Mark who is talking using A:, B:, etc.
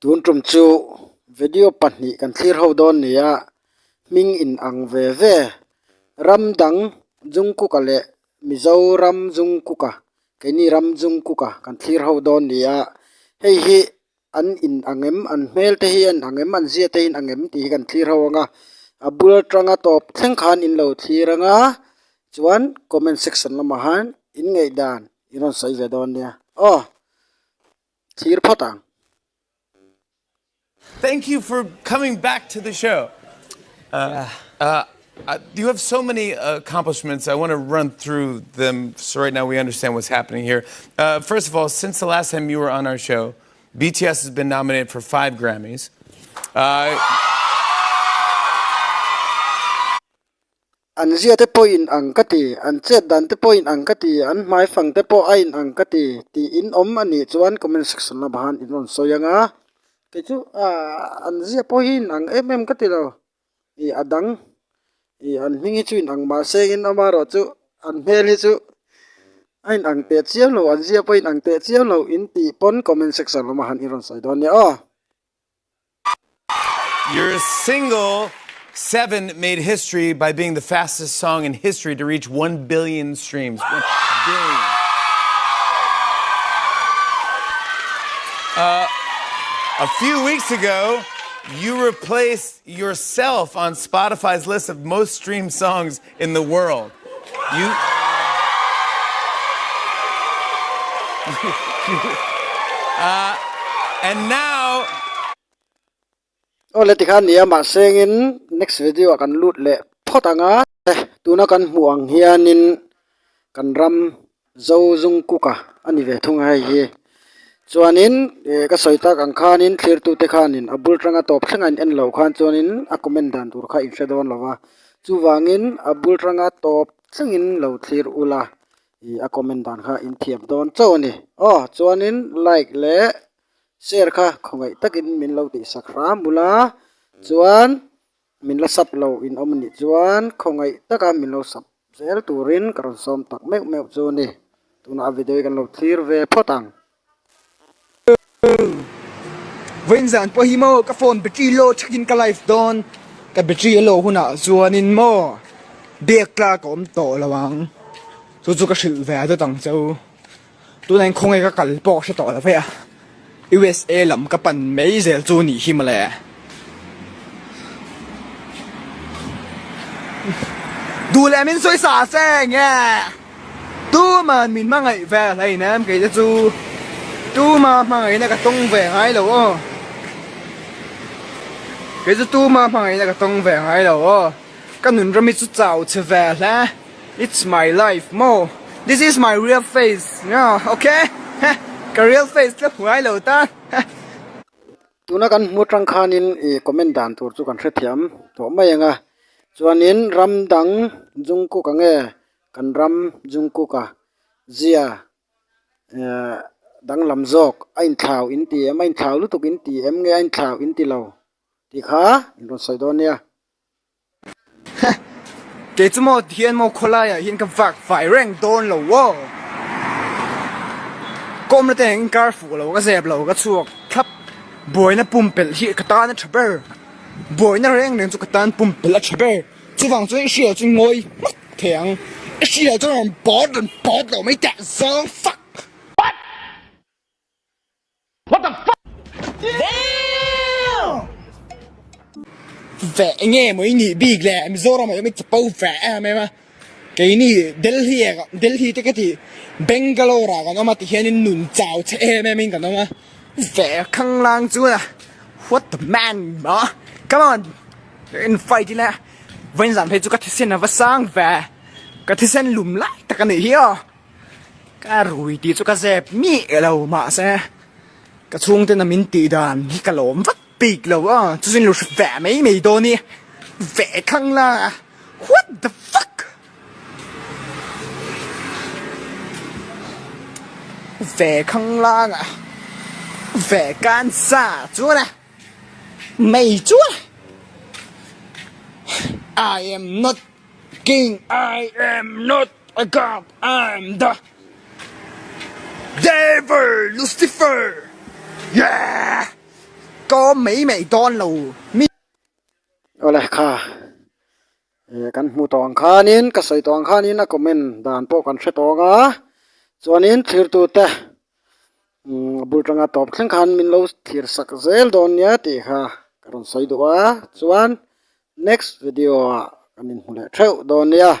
A: Tun tum chu video pahnih kan thlir ho dawn ni a, hming in ang ve ve ram dang Jungkook-a leh Mizoram Jungkook-a keini ram Jungkook-a kan thlir ho dawn ni a, hei hi an in ang em an hmel te hi a in ang em an zia te hi a in ang em tih hi kan thlir ho ang a, a bul atanga tawp thleng khan in lo thlir ang a chuan comment section lamah han in ngaihdan in rawn sawi ve dawn nia aw thlir phawt ang.
B: Thank you for coming back to the show. Uh, uh, uh, you have so many accomplishments. I want to run through them so right now we understand what's happening here. Uh, first of all, since the last time you were on our show, BTS has been nominated for five Grammys. Uh,
A: An zia te pawh in ang ka ti, an chet dan te pawh in ang ka ti, an hmaifang te pawh a in ang ka ti tih in awm a nih chuan comment section lamah han in rawn sawi ang a, kei chu ah an zia pawh hi in ang em em ka ti lo. Ih a dang ih an hming hi chu in ang mah se in amaherawh chu an hmel hi chu a in ang teh chiam lo an zia pawh in ang teh chiam lo in tih pawn comment section lamah han i rawn sawi dawn nia aw.
B: Your single 7 made history by being the fastest song in history to reach 1 billion streams. 1 billion. Uh, a few weeks ago, you replaced yourself on Spotify's list of most streamed songs in the world. You. uh, and now.
A: Aw le tikhan nia mahsengin next video ah kan lut leh phawt ang a tuna kan hmuh ang hianin kan ram Zo Jungkook-a a ni ve thung a hei hi. Chuanin ih ka sawi tak ang khanin thlirtute khanin a bul tanga tawp thleng a in en loh khan chuanin a comment dan tur kha in hre dawn lo va. Chuvangin a bul tanga tawp thlengin lo thlir ula ih a comment dan kha in thiam dawn chauh a ni. Aw chuanin like leh share kha khawngaih takin min lo tihsak hram ula chuan Min la sap lo in awm anih chuan khawngaih taka min lo sap zel turin ka rawn sawm tak meuh meuh chu a ni. Tunah a video hi kan lo thlir ve phawt ang.
C: Vawiin zan pawh hi maw ka phone battery low thakin ka live dawn, ka battery a low hunah chuanin maw biak tlak a awm tawh lo ang, chu chu ka hrilh ve dawt ang che u. Tunah hian khawnge ka kal pawh ka hre tawh lo vei a, USA lam ka pan mai zel chu nih hi mawle. Duh leh min sawi sa se nge tuman min hmangaih ve hleinem kei te chu tuma hmangaihna ka tawng ve ngai lo aw. Kei chu tuma hmangaihna ka tawng ve ngai lo aw. Ka nun ram hi chu chau chhe ve hle. It's my life maw This is my real face yeah ok heh ka real face tlem ngai lo ta heh.
A: Tuna kan hmu atang khanin ih comment dan tur chu kan hrethiam tawh mai ang a chuanin ram dang Jungkook a nge kan ram Jungkook a zia eh danglam zawk a inthlau in ti em a inthlau lutuk in ti em nge a inthlau in ti lo tih kha in rawn sawi dawn nia.
C: Heh, kei chu maw tihian maw khawlaiah hian ka vak fai reng dawn lo aw. Ka awmna te engin kar fuh lo, ka zep lo, ka chhuak thlap. Buaina pumpelh hi ka tan a tha ber. Buaina reng reng chu ka tan pumpelh a tha ber. Chuvang chuan i hriat chu ngawi hmak thei ang. I hriat chuan rawn pawt rawn pawt lo mai teh zawng fuck.
D: What the fuck? Damn!
C: Ve enge maw i nih bik le Mizoram ah hian i chapo ve em em a keini Delhi ah Delhi te ka ti Bangalore ah kan awm a tihian in nun chau che em em in kan awm a ve khanglang chuan a what the man maw come on in fight ila vawiin zan phei chu ka thisen a va sang ve ka thisen lum lai tak a nih hi aw. Ka rui tih chu ka zep mi lo mahse ka chhungten a min tih dan hi ka lawm vak bik lo a chu chuan lu hre ve mai mai dawn i ve thlang la what the fuck ve khang lang a ve kan sa chuan a mei chuan I am not King I am not a god I am the devil Lucifer yeah! tlawm mai mai dawn lo mi.
A: Awle kha eh kan hmu tawh ang khanin ka sawi tawh ang khanin a comment dan pawh kan hre tawng a chuanin thirtute umm a bul tanga tawp thleng khan min lo thlir sak zel dawn nia tih kha ka rawn sawi duh a chuan next video ah kan inhmu leh theuh dawn nia.